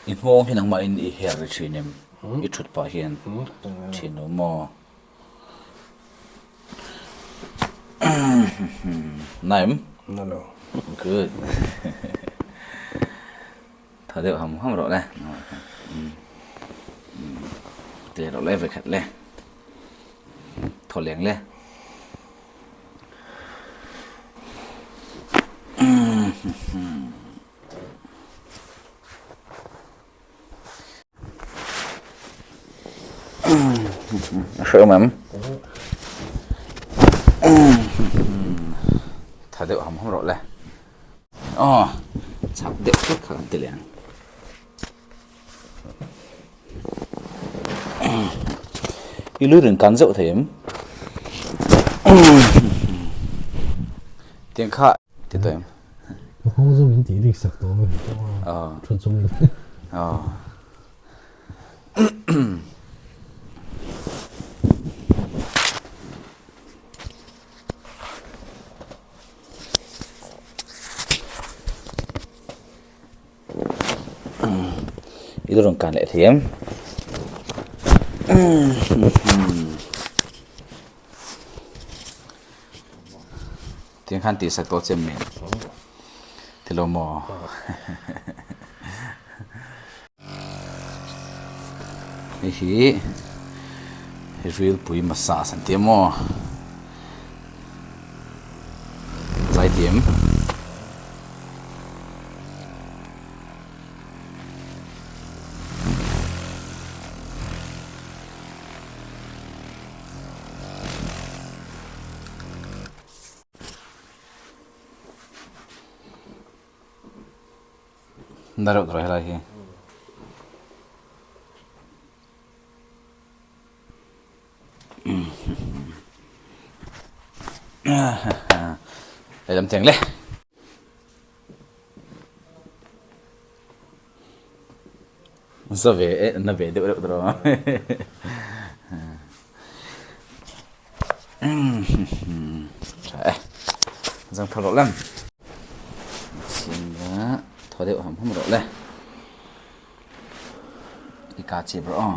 I nghawng hi nangmahin i her ri thin em? I thut pah hian thin lo maw? Na em? Na lo. Good. Tha deuh ham ham rawh le. Te rawh le vekhat le. Thaw leng le. A hrehawm em? Tha deuh ham ham rawh le. Aw, chak deuh hlek kha kan ti leh ang. I lu rin kan zeuh thei em? Tiang kha ti tawh em? Ka nghawng zawng in tih rik sak tawh mai a, thu chung in. I rawn kan leh thei em? Tiang khan tihsak tawh che min ti lo maw? Hei hi rilpui massage an ti a maw? Zaithiam. Na reuh tawh helai hi. Lehlam teng le. Za ve e, na ve deuh reuh tawh. Tha e. Zang tho rawh lem. Singa thaw deuh ham ham rawh le. I ka chip rawh aw.